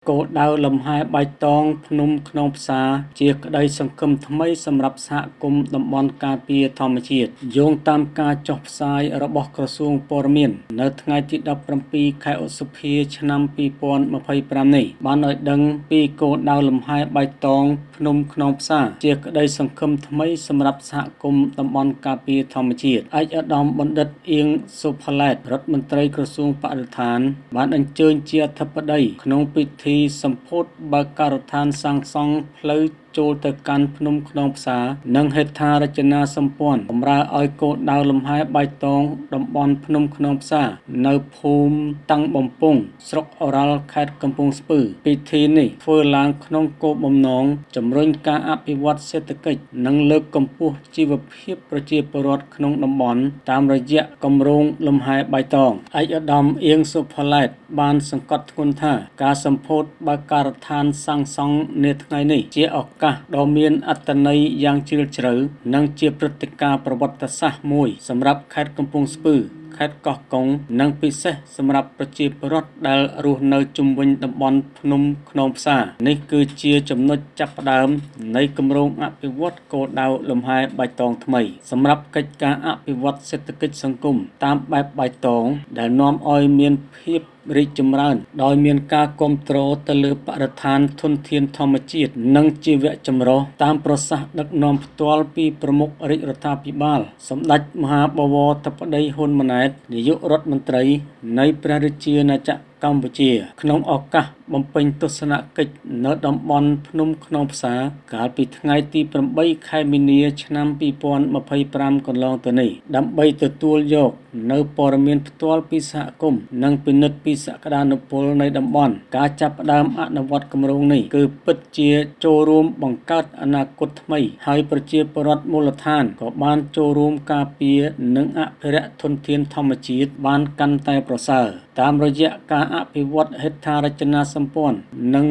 គោលដៅលំហែបៃតងភ្នំខ្នងផ្សារជាក្តីសង្ឃឹមថ្មីសម្រាប់សហគមន៍តំបន់ការពារធម្មជាតិយោងតាមការចុះផ្សាយរបស់ក្រសួងព័ត៌មាននៅថ្ងៃទី17ខែឧសភាឆ្នាំ2025នេះបានឲ្យដឹងពីគោលដៅលំហែបៃតងភ្នំខ្នងផ្សារជាក្តីសង្ឃឹមថ្មីសម្រាប់សហគមន៍តំបន់ការពារធម្មជាតិឯកឧត្តមបណ្ឌិតអៀងសុផល្លែតរដ្ឋមន្ត្រីក្រសួងបរិស្ថានបានអញ្ជើញជាអធិបតីក្នុងពិធីសម្ពោធបើកការដ្ឋានសាងសង់ផ្លូវចូលទៅកាន់ភ្នំខ្នងផ្សារនិងហេដ្ឋារចនាសម្ព័ន្ធបម្រើឲ្យគោលដៅលំហែបៃតងតំបន់ភ្នំខ្នងផ្សារនៅភូមិតាំងបំពង់ស្រុកឱរ៉ាល់ខេត្តកំពង់ស្ពឺពិធីនេះធ្វើឡើងក្នុងគោលបំណងជំរុញការអភិវឌ្ឍសេដ្ឋកិច្ចនិងលើកកម្ពស់ជីវភាពប្រជាពលរដ្ឋក្នុងតំបន់តាមរយៈគម្រោងលំហែបៃតងឯកឧត្តមអៀងសុផល្លែតបានសង្កត់ធ្ងន់ថាការសម្ពោធបើកការដ្ឋានសាងសង់នាថ្ងៃនេះជាឱកាសដ៏មានអត្ថន័យយ៉ាងជ្រាលជ្រៅនិងជាព្រឹត្តិការណ៍ប្រវត្តិសាស្ត្រមួយសម្រាប់ខេត្តកំពង់ស្ពឺខេត្តកោះកុងនិងពិសេសសម្រាប់ប្រជាពលរដ្ឋដែលរស់នៅជុំវិញតំបន់ភ្នំខ្នងផ្សារនេះគឺជាចំណុចចាប់ផ្ដើមនៃគម្រោងអភិវឌ្ឍគោលដៅលំហែបៃតងថ្មីសម្រាប់កិច្ចការអភិវឌ្ឍសេដ្ឋកិច្ចសង្គមតាមបែបបៃតងដែលនាំឲ្យមានភាពរីកចម្រើនដោយមានការគ្រប់គ្រងទៅលើបរិស្ថានធនធានធម្មជាតិនិងជីវៈចម្រុះតាមប្រសាសន៍ដឹកនាំផ្ទាល់ពីប្រមុខរាជរដ្ឋាភិបាលសម្ដេចមហាបវរធិបតីហ៊ុនម៉ាណែតនាយករដ្ឋមន្ត្រីនៃព្រះរាជាណាចក្រកម្ពុជាក្នុងឱកាសបំពេញទស្សនកិច្ចនៅតំបន់ភ្នំខ្នងផ្សារកាលពីថ្ងៃទី8ខែមីនាឆ្នាំ2025កន្លងទៅនេះដើម្បីទទួលយកនៅព័ត៌មានផ្ទាល់ពីសហគមន៍និងពិនិត្យពីសក្តានុពលនៃតំបន់ការចាប់ផ្ដើមអនុវត្តគម្រោងនេះគឺពិតជាចូលរួមបង្កើតអនាគតថ្មីហើយប្រជាពលរដ្ឋមូលដ្ឋានក៏បានចូលរួមការពារនិងអភិរក្សធនធានធម្មជាតិបានកាន់តែប្រសើរតាមរយៈការអភិវឌ្ឍហេដ្ឋារចនាសម្ព័ន្ធនិង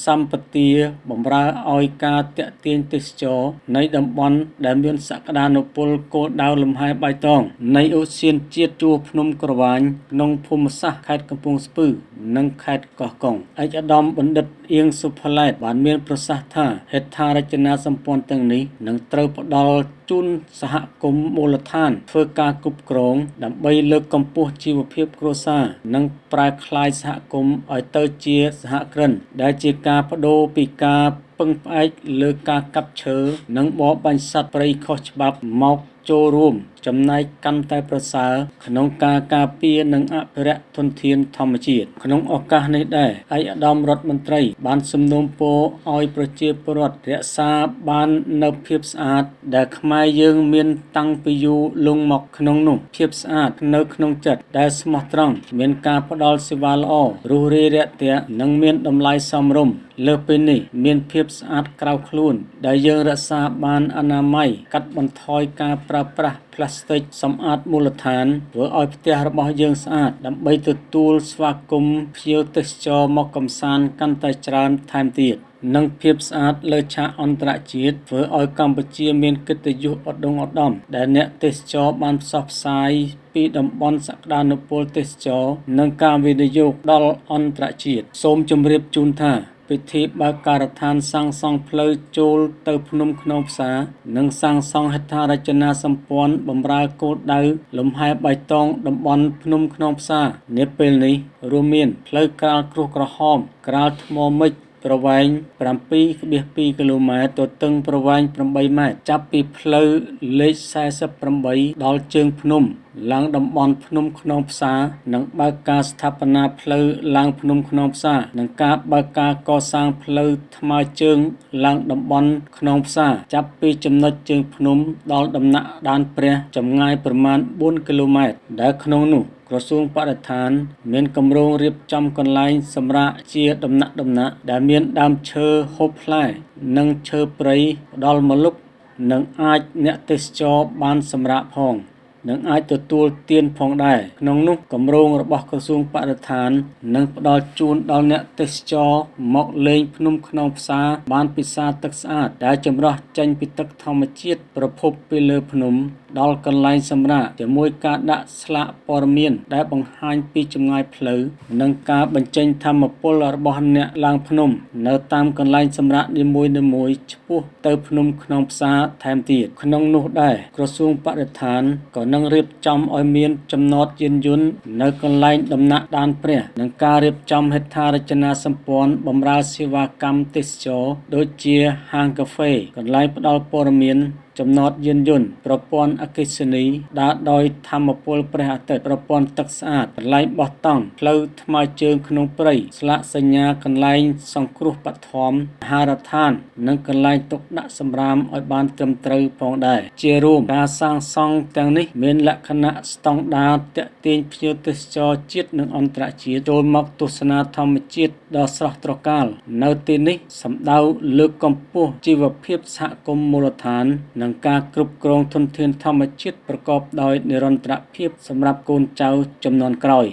សម្បទាបម្រើឲ្យការទាក់ទាញទេសចរនៃតំបន់ដែលមានសក្តានុពលគោលដៅលំហែបៃតងនៃឧទ្យានជាតិជួរភ្នំក្រវាញក្នុងភូមិសាស្ត្រខេត្តកំពង់ស្ពឺនិងខេត្តកោះកុងឯកឧត្តមបណ្ឌិតអៀងសុផល្លែតបានមានប្រសាសន៍ថាហេដ្ឋារចនាសម្ព័ន្ធទាំងនេះនឹងត្រូវផ្ដល់ជូនសហគមន៍មូលដ្ឋានធ្វើការគ្រប់គ្រងដើម្បីលើកកម្ពស់ជីវភាពគ្រួសារនិងប្រែក្លាយសហគមន៍ឲ្យទៅជាសហគ្រិនដែលជាការប្ដូរពីការពឹងផ្អែកលើការកាប់ឈើនិងបរបាញ់សត្វព្រៃខុសច្បាប់មកចូលរួមចំណែកកាន់តែប្រសើរក្នុងការការពារនិងអភិរក្សធនធានធម្មជាតិក្នុងឱកាសនេះដែរឯកឧត្តមរដ្ឋមន្ត្រីបានសំណូមពរឲ្យប្រជាពលរដ្ឋរក្សាបាននូវភាពស្អាតដែលខ្មែរយើងមានតាំងពីយូរលង់មកក្នុងនោះភាពស្អាតនៅក្នុងចិត្តដែលស្មោះត្រង់មានការផ្ដល់សេវាល្អរួសរាយរាក់ទាក់និងមានតម្លៃសមរម្យលើសពីនេះមានភាពស្អាតក្រៅខ្លួនដែលយើងរក្សាបានអនាម័យកាត់បន្ថយការប្រើប្រាស់ផ្លាស្ទិកសម្អាតមូលដ្ឋានធ្វើឲ្យផ្ទះរបស់យើងស្អាតដើម្បីទទួលស្វាគមន៍ភ្ញៀវទេសចរមកកម្សាន្តកាន់តែច្រើនថែមទៀតនិងភាពស្អាតលើឆាកអន្តរជាតិធ្វើឲ្យកម្ពុជាមានកិត្តិយសឧត្តមឧត្តមដែលអ្នកទេសចរបានផ្សព្វផ្សាយពីតំបន់សក្តានុពលទេសចរនិងការវិនិយោគដល់អន្តរជាតិសូមជម្រាបជូនថាពិធីបើកការដ្ឋានសាងសង់ផ្លូវចូលទៅភ្នំខ្នងផ្សារនិងសាងសង់ហេដ្ឋារចនាសម្ព័ន្ធបម្រើគោលដៅលំហែបៃតងតំបន់ភ្នំខ្នងផ្សារនាពេលនេះរួមមានផ្លូវក្រាលក្រួសក្រហមក្រាលថ្មមិចប្រវែង 7.2 គីឡូម៉ែត្រទទឹងប្រវែង8ម៉ែត្រចាប់ពីផ្លូវលេខ48ដល់ជើងភ្នំឡើងតំបន់ភ្នំខ្នងផ្សារនិងបើកការស្ថាបនាផ្លូវឡើងភ្នំខ្នងផ្សារនិងការបើកការកសាងផ្លូវថ្មើរជើងឡើងតំបន់ខ្នងផ្សារចាប់ពីចំណុចជើងភ្នំដល់ដំណាក់ដានព្រះចម្ងាយប្រមាណ4គីឡូម៉ែត្រដែលក្នុងនោះក្រសួងបរិស្ថានមានគម្រោងរៀបចំកន្លែងសម្រាកជាដំណាក់ៗដែលមានដើមឈើហូបផ្លែនិងឈើព្រៃផ្ដល់ម្លប់និងអាចអ្នកទេសចរបានសម្រាកផងនិងអាចទទួលទានផងដែរក្នុងនោះគម្រោងរបស់ក្រសួងបរិស្ថាននឹងផ្ដល់ជូនដល់អ្នកទេសចរមកលេងភ្នំខ្នងផ្សារបានពិសាទឹកស្អាតដែលចម្រោះចេញពីទឹកធម្មជាតិប្រភពពីលើភ្នំ ដល់កន្លែងសម្រាក ជាមួយការដាក់ស្លាកព័ត៌មានដែលបង្ហាញពីចម្ងាយផ្លូវ និងការបញ្ចេញថាមពលរបស់អ្នកឡើងភ្នំ នៅតាមកន្លែងសម្រាកនីមួយៗឆ្ពោះទៅភ្នំខ្នងផ្សារថែមទៀត។ ក្នុងនោះដែរ ក្រសួងបរិស្ថានក៏នឹងរៀបចំឲ្យមានចំណតយានយន្តនៅកន្លែងដំណាក់ដានព្រះ និងការរៀបចំហេដ្ឋារចនាសម្ព័ន្ធបម្រើសេវាកម្មទេសចរណ៍ ដូចជាហាងកាហ្វេ កន្លែងផ្ដល់ព័ត៌មាន ចំណតយានយន្ត ប្រព័ន្ធអគ្គិសនីដើរដោយថាមពលព្រះអាទិត្យ ប្រព័ន្ធទឹកស្អាត កន្លែងបោះតង់ ផ្លូវថ្មើរជើងក្នុងព្រៃ ស្លាកសញ្ញាកន្លែងសង្គ្រោះបឋម អាហារដ្ឋាន និងកន្លែងទុកដាក់សំរាមឲ្យបានត្រឹមត្រូវផងដែរ។ ជារួម ការសាងសង់ទាំងនេះមានលក្ខណៈស្តង់ដារទាក់ទាញភ្ញៀវទេសចរជាតិនិងអន្តរជាតិចូលមកទស្សនាធម្មជាតិដ៏ស្រស់ត្រកាលនៅទីនេះ សំដៅលើកកម្ពស់ជីវភាពសហគមន៍មូលដ្ឋាន និងការគ្រប់គ្រងធនធានធម្មជាតិប្រកបដោយនិរន្តរភាពសម្រាប់កូនចៅជំនាន់ក្រោយ។